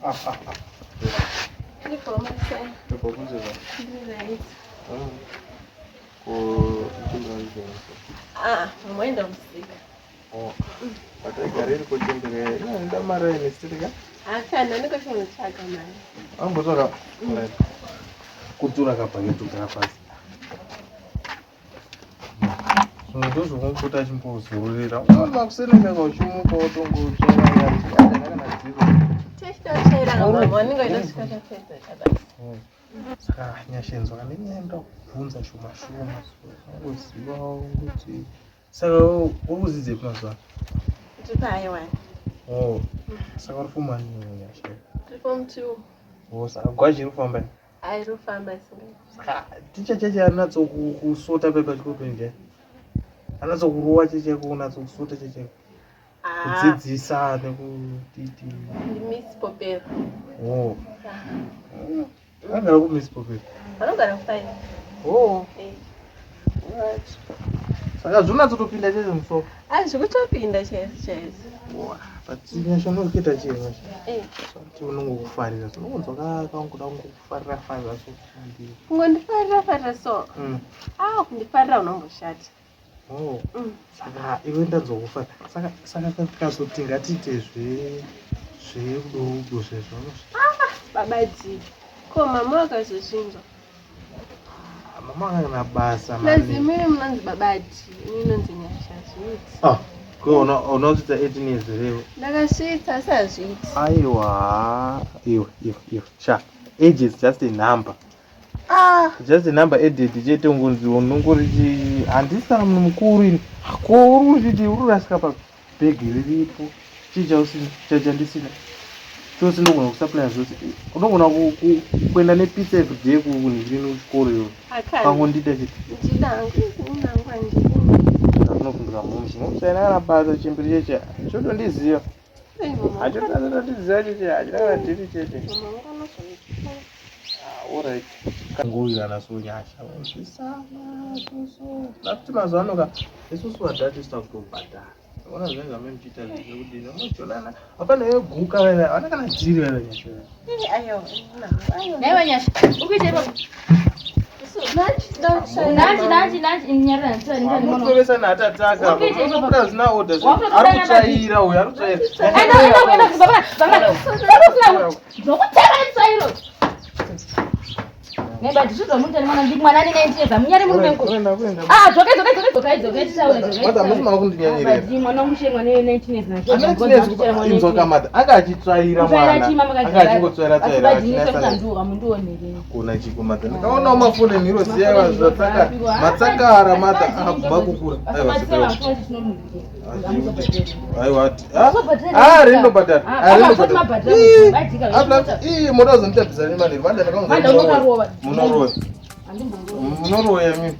Ah, mwaenda musika. Oh. Pataigara iri kuchembere, inoenda mari yemistirika. Akana ndikochonotsvaga mari. Ambotsvaga. Kutura kabhaketi kugara pasi. Zvinhu ndozvomupota achimbozororera. Unoona kuseneka uchimuka wotongotsvaira kana dziro. Tichitotsvaira mama wanenge waitosvika tapedza chabasa. Saka nyashenzo kana nyaya ndakubvunza shoma shoma. Ungozivawo kuti saka uri kudzidzepi mazuva ano? Ndiri paHighway. Oh. Saka uri form one nyasha. Ndiri form 2. Oh, saka gwaji iri kufamba. Ayi iri kufamba isingaiti. Saka ticha cheche anatso kusota pepa chikoro penje. Anatso kurowa cheche kunatso kusota cheche. Ah. Kudzidzisa nekutiti. Ndi Miss Popero. Oh. Anogara ku Miss Popero. Anogara ku five. Oh. Eh. Right. Saka zvinonyatsotopinda chaizvo musoro. Ah, zvikutopinda chaizvo chaizvo. Wow, but nyasha unokuita chii nyasha? Eh. Kuti unongokufarira. So unonzwa kangoda kungokufarira farira so. Kungondifarira farira so. Ah, kundifarira unomboshata. Oh. Saka iwe ndanzokufa. Saka saka tikazoti ngatiite zve zverudo zvezvo. Ah, baba D. Ko mama wakazozvinzwa? Ah, mama kana basa mani. Nazi mimi munonzi baba D, ini nonzi Nyasha zviiti. Ah, ko uno unosvitsa 18 years here? Ndakasvitsa asi hazviiti. Aiwa, iwe iwe iwe. Sha, age is just a number. Ah, just a number added chete ungonzi unongori chi handisi kana munhu mukuru ini. Ko uri kuchiti uri kurasika pa bhegi riripo. Chii chausina chandisina. Chose ndogona kusupply zvose. Unogona kuenda nepizza everyday kunhikini kuchikoro iwe. Pangondida chete. Ndida hangu nangu handidi. Unofungira mumsi. Mumsi aina kana basa chimbiri cheche. Chotondiziva. Hachotondiziva cheche. Hachina kana dhiri chete. Alright. Kangowirirana so nyasha. Zvisana so so. Nakuti mazuva ano ka isusu vadhati takutobhadhara. Ona zvinenge zvamai muchiita zvekudini. Muchionana. Hapana yeguka vana. Havana kana dhiri vana nyasha. Naiwe nyasha. Ukuite ipapo. Nanji nanji nanji nyarara nditani nditani. Mutovesa natataka. Ukuite ipapo. Kuda zina order. Wakutoda Ari kutsvaira uyu, ari kutsvaira. Enda enda enda baba baba. Baba Ndokutema itsvairo. Neba ndizvo mutani mwana ndi mwana ane 19 years amunyari murume mukuru. Kuenda kuenda. Ah dzoke dzoke dzoke dzoke dzoke titaure dzoke. Madam musi makundinyanyirira. Ndi mwana mushe mwana ane 19 years nazvo. Inzwa kamada anga achitsvaira mwana anga achingotsvaira tsvaira achinasa kuna chiko madha ndikaonawo mafoni mhiro siya zvatsaka matsakara madha akubva kukura aiwa aiwa ah rindobhadhara ah rindobhadhara ii moda kuzonditambisa nemari madha ndakaunza munoroya munoroya mimi.